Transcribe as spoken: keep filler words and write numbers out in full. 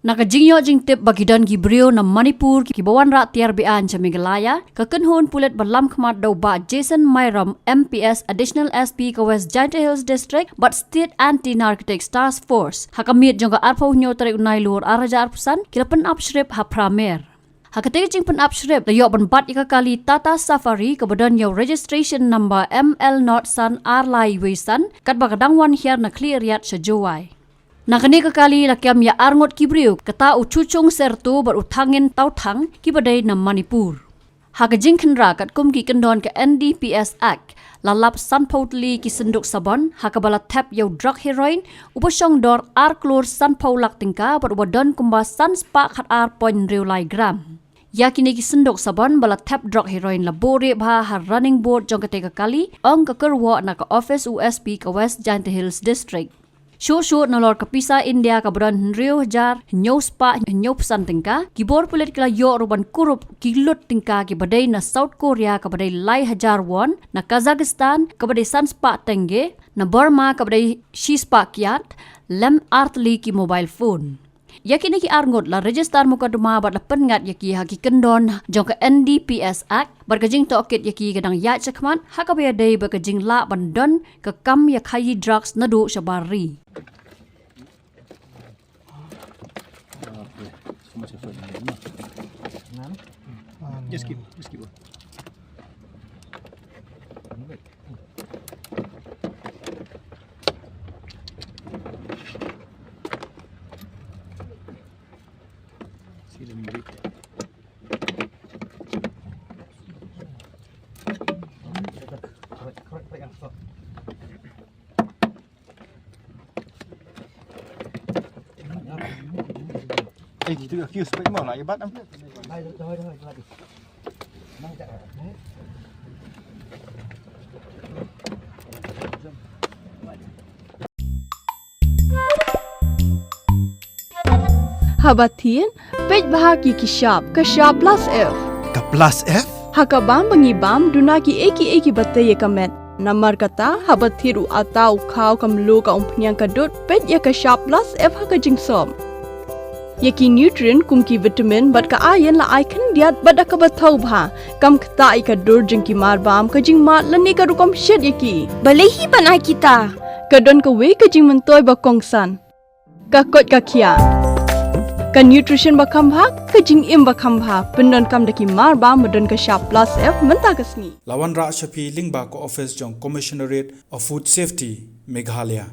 Na ka jingïoh jingtip ba ki don ki briew na Manipur kiba wanrah tiar beaiñ sha Meghalaya, ka kynhun pulit ba lam khmat da u Bah Jason Myrom, M P S, Additional S P ka West Jaintia Hills District bad State Anti-Narcotics Task Force, ha ka miet jong ka arphew hynñiew tarik u Nailur arhajar arphew san, ki la pynap shrip ha Pramer. Ha katei ka jingpynap shrip la ïoh ban bat ïa ka kali Tata Safari kaba don ïa u registration number M L not san ar lai wei san, katba ka dang wan hiar na Khliehriat sha Jowai. Na kane ka kali la kem ïa arngut ki briew, kata u Chuchung Serto bad u Thangin Tauthang, kiba dei na Manipur. Ha ka jingkhynra katkum ki kyndon ka N D P S Act, la lap sanphew tylli ki synduk sabon ha kaba la thep ïa u drok heroin uba shong dor ar klur sanphew lak tyngka bad uba don kumba san spah khat ar point hynriew lai gram. Ïa kine ki synduk sabon ba la thep drok heroin la buh rieh bha ha running board jong katei ka kali, ong ka kyrwoh na ka office u S P ka West Jaintia Hills District. Shuh shuh nalor ka pisa India kaba don hynriew hajar hynñiew spah hynñiew phew san tyngka, ki bor pulit ki la ïoh ruh ban kurup ki lut tyngka kiba dei na South Korea kaba dei lai hajar won, na Kazakhstan kaba dei san spah tenge, na Burma kaba dei shi spah kyat, lem ar tylli ki mobile phone. Ïa kine ki arngut la register mukotduma bad la pynngat ïa ki ha ki kyndon jong ka N D P S Act, bad ka jingtohkit ïa ki ka dang ïaid shakhmat, ha kaba ïadei bad ka jinglah ban don ka kam ïa khaïi drugs naduh shabar ri. Just keep, just keep on. Eh, kita ke fuse, cepat mau nak, ya, bat, am. Haba thied, peit bha ki ki shap, ka shap plus F. Ka plus F? Ha ka bam ba ngi bam, duna ki ei ki ei kiba tei ïa ka met. Namar kata, haba thied u atta u khaw ka mluh ka umphniang ka dud, peit ïa ka shap plus F ha ka jingsop. Ïa ki nutrient kum ki vitamin bad ka iron la ai khyndiat bad da kaba thaw bha. Kam ktah ïa ka dur jong ki mar bam, ka jingmad lane ka rukom shet ïa ki. Balei hi ban ai kita? Ka don kawei ka jingmyntoi ba kongsan. Ka koit ka khiah. Ka nutrition ba kham bha, ka jingim ba kham bha. Pyndonkam da ki mar bam ba don ka shap plus F mynta ka sngi. La wanrah sha phi lyngba ka office jong Commissionerate of Food Safety, Meghalaya.